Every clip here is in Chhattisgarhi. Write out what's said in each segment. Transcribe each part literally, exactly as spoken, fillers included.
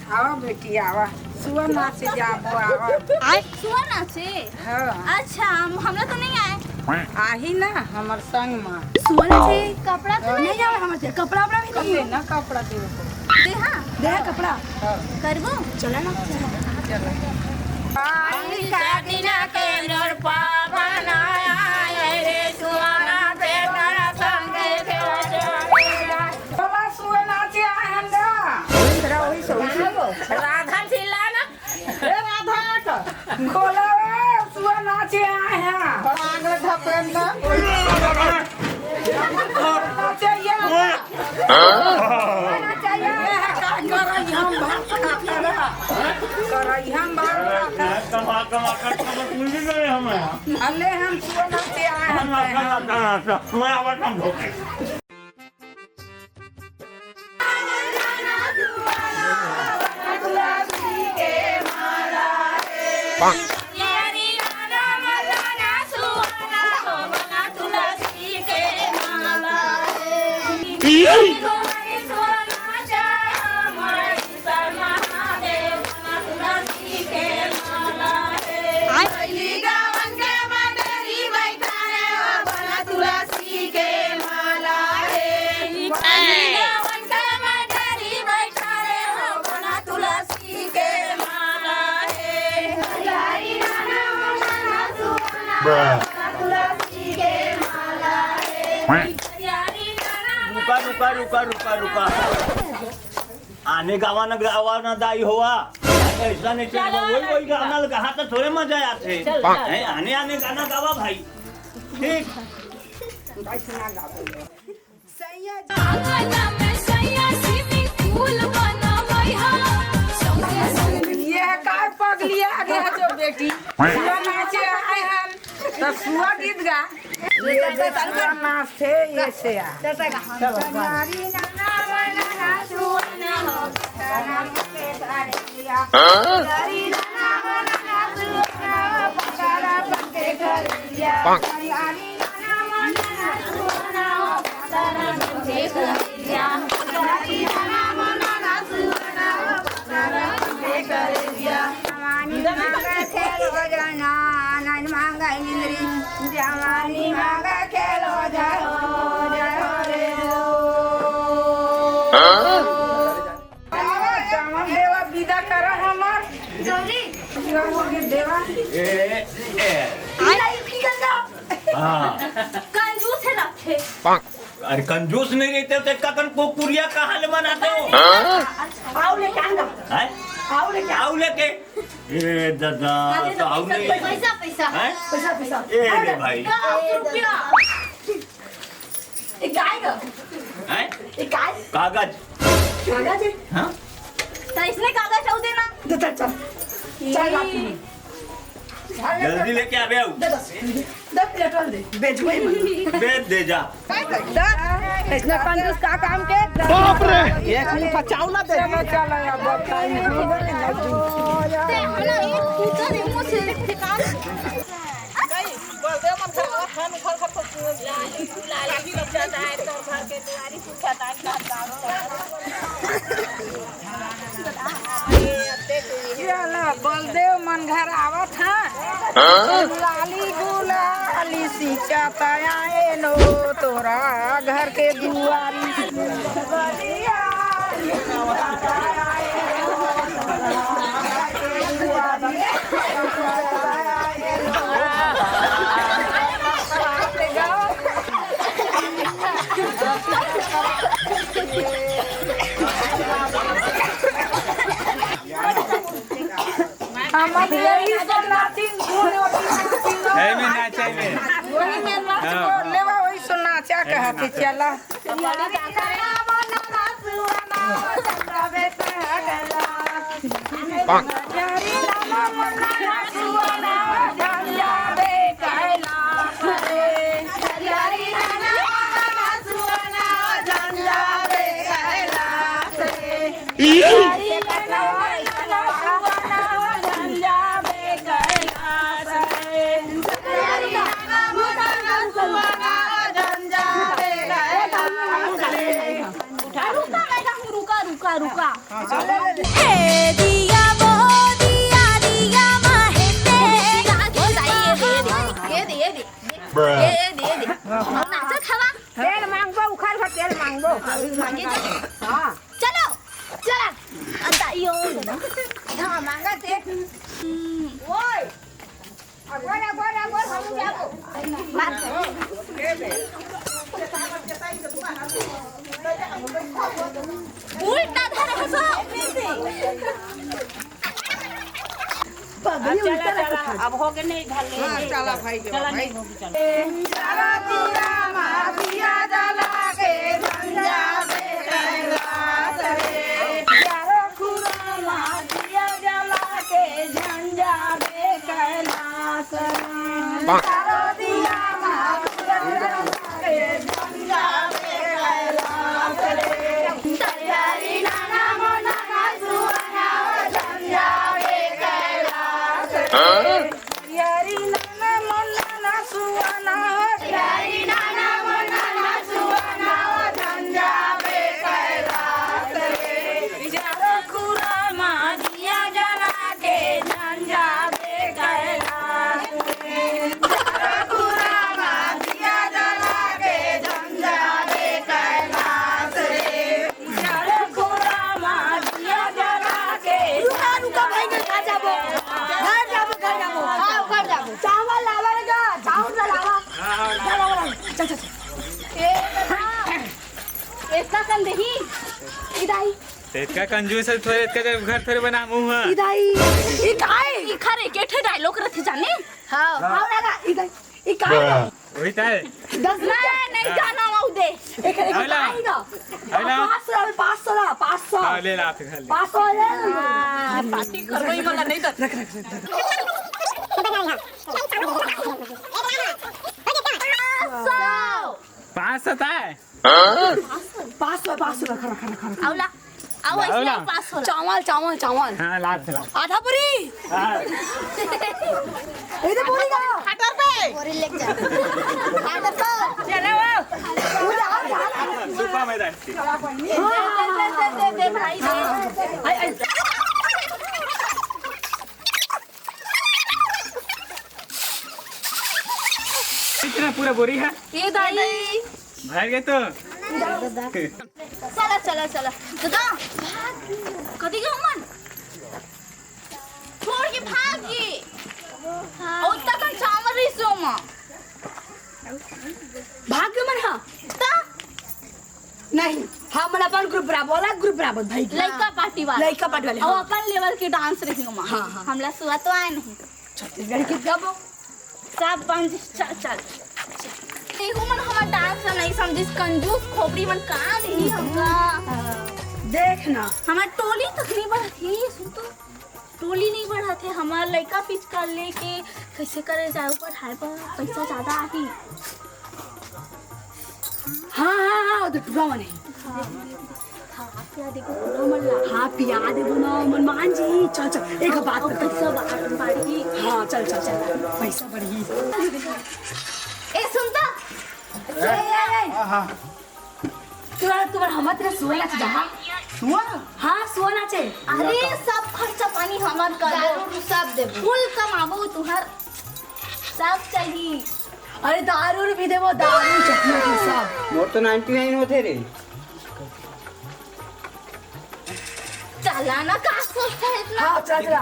आवा बेटी, आवा। सुआ नाचे जाबो, आवा। आय, सुआ नाचे? हाँ। अच्छा, हम, हमरा तो नहीं आए। आही ना हमर संग मा। सुआ नाचे, कपड़ा तो नहीं आवे हमर से, कपड़ा वपड़ा भी नहीं। ना कपड़ा दे। दे हाँ। दे कपड़ा। हाँ। करबो? चला ना। आई का दिना के नोर पावन आए रे सुआना बेटा संगे खेला। बोला सुआ नाचे आए हम गा। राधा चिल्ला ना। ए राधा का। बोला रे, सुआ नाचे आए हैं। बड़ा आग लगा पेन ना। नाचे ये। नाचे ये। का करई हम भात खा खा रहा। करई हम भात खा खा। कमा, कमा, कर, कर, कर, कुछ भी नहीं हमें। अल्ले हम सुआ नाचे आए हैं। मैं आवाज हम धोखे। रुका, रुका, रुका, रुका, रुका। आने गावा न, गावा न दाई होवा। ऐसा नहीं चल, वही, वही गाना लगा, हाँ, तो थोड़े मजा आते। चल, चल। हैं, आने, आने गाना गावा भाई। ठीक। आंगन में सैया swimming pool बनावै हा। ये का पगली आ गया जो बेटी। सुआ नाचे आए हैं। तो सुआ गीत गा। ये तो सुआ नाच थे, ये से आ। चलो, चलो। जवानी मांगा खेल हो जाए हो, जय हो रे हो। आवा, जावन देवा विदा करा हमर। जल्दी। विदा हो गए देवा। ए, ए। आई, आई, फिर जा। हाँ। कंजूस है रखे। अरे कंजूस नहीं रहते तो ककन को कुरिया कहाँ ले बनाते हो? आओ लेके आऊंगा। हैं? आओ लेके आओ। आओ लेके। ए दादा, तो आओ नहीं। पैसा, पैसा। हैं? पैसा, पैसा। ए ले भाई। का रुपया? ए, काय ग? हैं? ए, काय? कागज। कागज है? हाँ? तो इसने कागज आऊ देना। दे, चल, चल। चल, बाप रे। जल्दी लेके आबे आऊ। दे दस, दे पेट्रोल दे, बेचबे ही मत। बेच दे जा। काय करता? इतना कंजूस का काम के? बाप रे! एक मुट्ठा चावल ना दे। चलो, चलो, अब बताइए। ते हला एक पूछा दे मुझसे ठिकाना। गई, बलदेव मन घर, घर, घर, घर, घर, लाली, लाली, लाली, तोर घर के दुआरी पूछा था, का काम कर। चला, बलदेव मन घर आवत हा। हाँ? लाली गुलाली सींचत आए नो तोरा घर के दुआरी। हम अब यही सब नाचिन, है में नाचे में। वही में नाच हाँ। लेवा, वही सब नाचा कहते चला। रुका, मैं गाऊँ, रुका, रुका, रुका। हे दिया वो दिया, दिया माहे तेरी। ये दे, ये दे, ये दे, ये दे। ये दे, ये दे। नाचत हवा। तेल मांगबो, उखर भर तेल मांगबो। मांगे जा। हाँ। चलो, चला। अंता यो। हाँ, मांगा तेल। ओए। उल्टा धरे हसो। पगड़ी उल्टा रखा। अब हो गए नहीं धर ले। हाँ, चला भाई, चला चला भाई। नहीं हो गए, चला। रुका, रुका भाई, मैं घर जाबो, घर जाबो, घर जाबो। हाँ, घर जाबो। चावल लावा रे गा, चावल ला लावा। हाँ, हाँ, लावा। चल, चल, चल। ए, इतना कन देही, इदाई। ते इतका कंजूस है, थोड़े इतका घर थोड़े बना मुंह है। इदाई, ई काय? ई खरे के ठे डायलॉग रथे जाने? हाँ। हाँ, लागा, इदाई। ई काय? वही तो है। दस रुपया। नहीं, नहीं जाना, वो दे। एक, एक, आइला। आइला। पाँच सौ, पाँच सौ ना, पाँच सौ। हाँ, ले ला, फिर ले। पाँच सौ ले ला। हाँ, पार्टी करो ही, मला नहीं तो। रख, रख, रख, रख। पाँच सौ। पाँच सौ था? पाँच सौ, पाँच सौ, रख, रख, रख, रख। आउला। आओ, ऐसे लाओ ना। पास होला। चावल, चावल, चावल। हाँ, लात से लात। आधा पूरी। हाँ। ये तो पूरी का। हटर पे। पूरी लेके जा। हटर पे। चलो, आओ। पूरा, आओ, आओ। सुपा में डाल के। हाँ, हाँ, हाँ, हाँ। दे, दे, दे, दे, भाई, दे। आई, आई। इतना पूरा बोरी है। ये दाई। भाग गए तो। चला, चला, चला। दादा, भाग। कदी गए मन? छोड़ के भाग गए। और तक हम चावल रही सो माँ। भाग गए मन, हाँ। ता? नहीं, हमन अपन ग्रुप बराबर वाला, ग्रुप बराबर भाई के। लइका पार्टी वाला। लइका पार्टी वाले, अब हाँ। अपन लेवल के डांस रही माँ। हाँ, हाँ। हमला सुआ तो आए नहीं। छत्तीसगढ़ी गीत गाबो। सब बन चल, चल। देखो मन हमार डांस ला नहीं समझिस, कंजूस खोपड़ी मन का देही हमका। देख ना। हमार टोली तक नहीं बढ़त हे, सुन तो। टोली नहीं बढ़त हे, हमार लइका पिचकार लेके कैसे करे जाए, ऊपर हाय पर पैसा ज्यादा आही। हाँ, हाँ, हाँ, वो तो टूरा मन हे। हाँ, हाँ, पिया देबो, टूरा मन ला। हाँ, पिया देबो ना, मन मान जी। चल, चल, एक बात कर। कैसा बात बाड़ी? हाँ, चल, चल, चल, पैसा बढ़ी। ए, सुन तो। ए, ए, ए। हाँ, हाँ। तुम्हारा, तुम्हारा हमर तेरा सुआ नाचे जहाँ। सुआ? हाँ, सुआ नाचे। अरे, सब खर्चा पानी हमर कर दो। दारू उरू सब देबो। फुल कमाबो तुम्हार। सब चाहिए। अरे दारू भी देबो, दारू चटनी के सब। मोर तो नाइंटी नाइन होथे रे। चला ना, का सोचता है इतना? हाँ, चला, चला।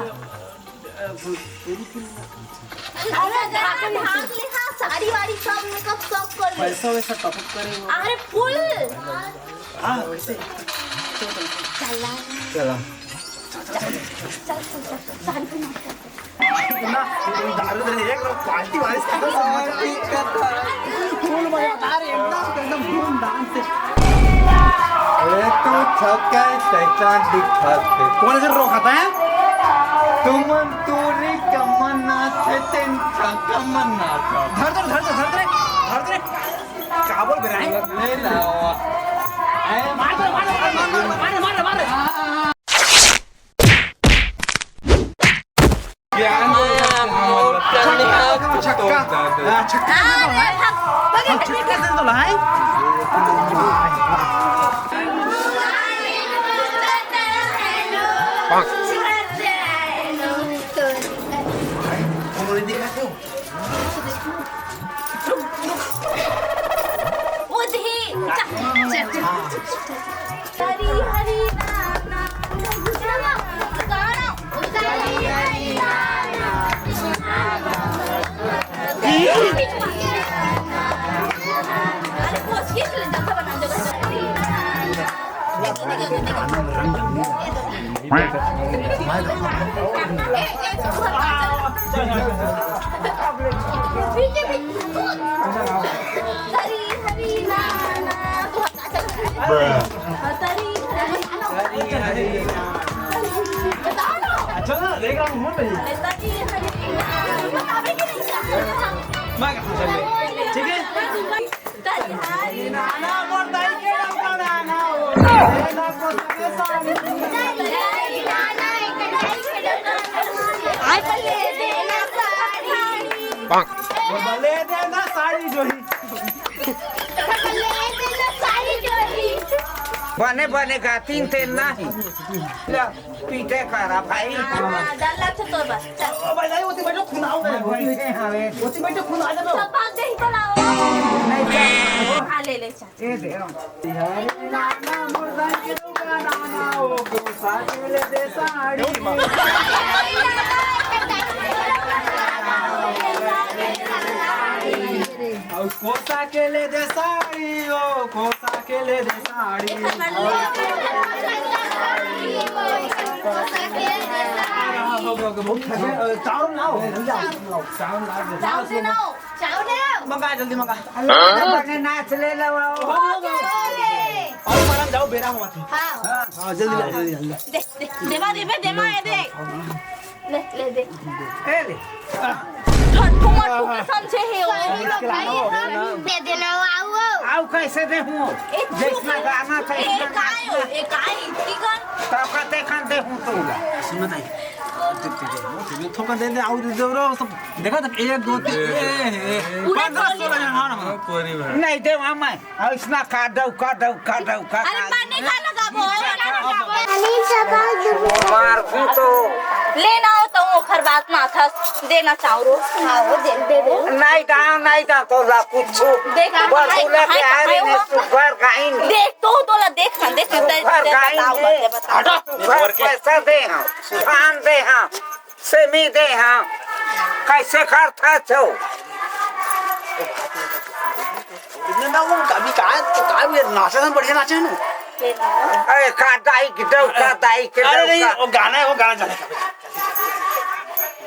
अरे, अगर भाग ले, हाँ, साड़ी वाड़ी सब मेकअप सब कर ले। पैसा वैसा टॉप अप करे हो? अरे, फुल। हाँ, वैसे। चला। चला। चल, चल, चल, चल, साड़ी पहना। ना, दारू दे, एक लोग पार्टी वाले से तो समझ नहीं करता। फुल मजा आ रहा है, एकदम, एकदम धूमधाम से। अरे तू छक्का है, शैतान दिखाते। कौन से रोक आता है? तुमन तोरी कमन नाचे, तेन छक्का मन नाचा। धर, धर, धर, धर, धर, धर, धर। का बोल बे रे? ले लावा। मार दे, मार दे, मार दे, मार दे, मार दे, मार दे। ज्ञान दे, हमर छक्का, छक्का। हाँ, छक्का। हाँ, रे, भाग, भाग, हम छक्का से तो लाए। उधही। हरी हरी नाना। अच्छा ना, देख रहा हूँ, घूम रही है। मैं कहाँ चल रही? ठीक है? ले देना साड़ी जो ही। बने बने गातिन ते नहीं। पीटे करा भाई। हाँ, डर लगता तो बस। चल। ओ भाई, नहीं, ओती बैठो, खुनाओ। हाँ, बैठे हवे। ओती बैठो, खुनाओ। सब भाग दे ही तो लाओ। नहीं, जा। हाँ, ले ले, चल। ये दे। हरी नाना मुर्गा के रुका नाना, ओ कोसा के ले दे साड़ी। और कोसा के ले दे साड़ी, ओ कोसा के ले दे साड़ी। चाउर लाओ, चाउर लाओ। चाउर दे ना, चाउर दे। मंगा, जल्दी मंगा। अल्लाह बने नाच ले लो। और मारन जाओ, बेरा हुआ थी। हाँ। हाँ, जल्दी ला, जल्दी ला। दे, दे, देवा, देवा, देवा, ए दे। ले, ले दे। ए ले। ठट्ठू मट्ठू के समझे हे वो। दे देना, आओ, आओ। आओ, कैसे दे हूँ? ए, जैसना गाना था, ए, वैसना कायो, नाचना। ए, काई, ठीक है? तो कहते खान दे हूँ तो। सुन बताई। थोड़ा दे दे, आओ दे दे रो, सब देखा था, एक, दो, तीन, ए, ए, ए, पूरे पंद्रह, सोलह जन, हाँ, हाँ। नहीं दे वहाँ मैं। अइसना का दऊ, का दऊ, का दऊ, का अरे दऊ। मने का लगाबो? मारहूँ तो। ले ना हो तो ओखर बात माथा देना चाउरो। हाँ, वो दे, दे दे। नहीं दाव, नहीं दाव तो ला कुछ। देख, बस भाई, तोला भाई, प्यार भाई, ने वो सुपर गाइन। देख, तो तोला देख ना, देख ना, दे, सुपर दे, गाइन बताओ, है। दे, बताओ। हटो। सुपर पैसा दे हाँ, धान दे हाँ। सेमी दे हाँ, कैसे करथा छो? ना, वो अभी का, का भी नाचा था, बढ़िया नाचे है ना। अरे का दाई के दऊ, का दाई के अरे दऊ, नहीं, का वो गाना है, वो गाना जाने का।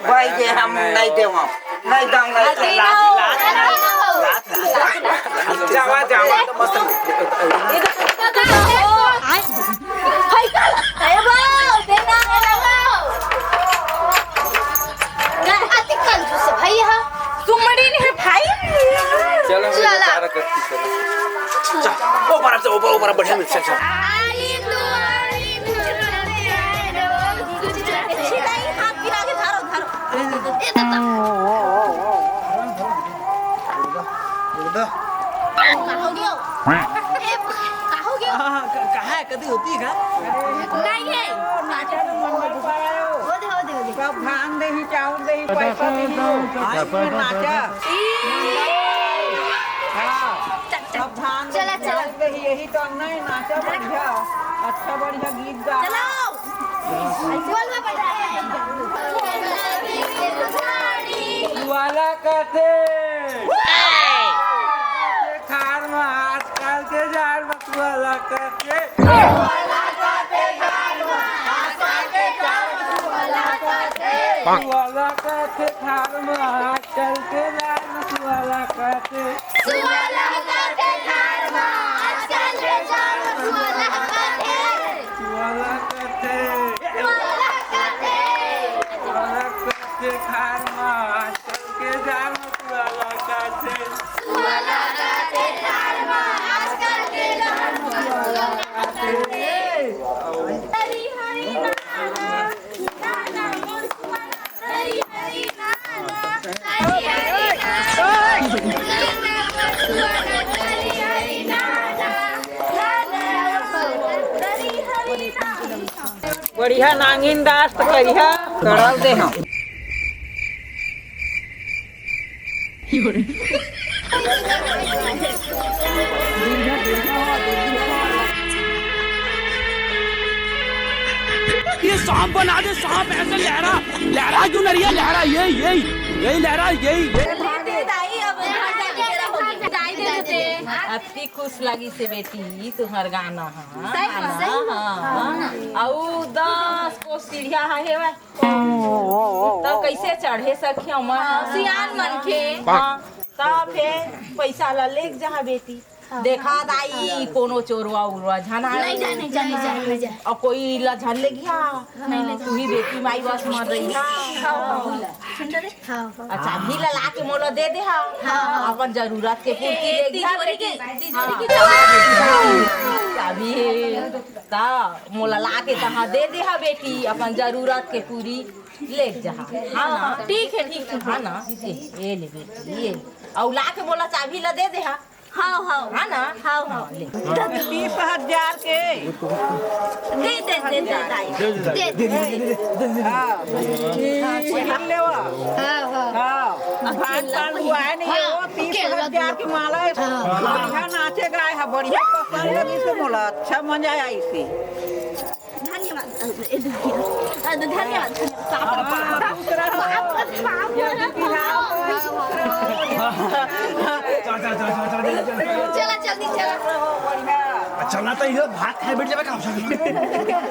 भाई जे हम नहीं देवा, नहीं दऊंगा। अरे लात, लात, लात, लात। जावा, जावा। अति कंजूस है भाई, हाँ। सुमड़ी नहीं है भाई। चलो, हम लोग चला। सारा करती चलो। चल, ओ बड़ा से, ओ बड़ा, ओ बड़ा, बढ़िया मिल, चल, चल। हाथ गिरा के धारो, धारो। ए दादा। का हो गयो? ए, का हो गयो? हाँ, हाँ, क-, कहाँ है? कदी होती है का? नहीं है। हो दे, हो दे, हो दे। सब धान देही, चाउर देही, पैसा देही। आज में नाचा। ई। हाँ, चल, चल। सब धान चला, देही, चला। चाउर देही, यही तो नहीं नाचा बढ़िया। अच्छा बढ़िया गीत गा। चलो। वाला कथे। खार में आजकल के जाड़ में वाला कथे। वाला कथे खार में आजकल के जाड़ में वाला कथे। सुअला कथे खार मा, आजकल के जाड़ सुअला कथे। सुअला कथे। सुअला कथे। सुअला कथे खार मा, आजकल के जाड़ सुअला कथे। सुअला कथे खार मा, आजकल के जाड़ सुअला कथे। हरी हरी नाना, नाना मोर सुअला। बढ़िया नांगिन दास त करिहा, करल दे हम। ये सांप बना दे, सांप ऐसे लहरा, लहरा क्यों नरिया, लहरा, ये, ये, ये लहरा, ये, ये। अति खुश लगी से बेटी, तुम्हार गाना ह। सही बात, सही बात। हाँ। अउ दस कोस सीढ़िया ह हेवय। त कइसे चढ़े सखिया मन? हाँ, सियान मनखे। हाँ, त फेर पैसा ला लेके जहा बेटी। देखा दाई, कोनो चोरवा उरवा झन आए। नहीं जाए, नहीं जाए, नहीं जाए, नहीं जाए। अउ कोई ला झन ले गिहा। नहीं ले तू ही बेटी माई बस मर रही हा। हाँ, हाँ। हाँ। अच्छा, अभी ला ला के मोला दे दे हा। हाँ। अपन जरूरत के पूर्ति ले गिहा तिजोरी बेटी। के, तिजोरी के हाँ। चाबी हे। ता मोला ला के तहा दे दे हा बेटी, अपन जरूरत के पूरी ले जहा। हाँ ना? ठीक है, ठीक है। हाँ ना? ये, ये ले बेटी, ये। अउ ला के मोला चाबी ला दे दे हा। हाँ, हाँ। हाँ ना? हाँ, हाँ। हाँ, ले। तीस हजार के। दे, दे, दे, दे, दाई। दे, दे, दे। हाँ। हाँ, हाँ। हाँ। अब भान पान हुआ है नहीं, हाँ, वो तीस हजार के माला है। हाँ। बढ़िया नाचे गाए है, बढ़िया पसंद लगी से मोला, अच्छा मजा आया इसे। धन्यवाद। ए, धन्यवाद, धन्यवाद। बाप रे बाप। बाप रे बाप। चल, चल, चल, चल, चल, चल, चल। चला, जल्दी चला। आ, चलना तो ये भात खाए बैठ जावे का?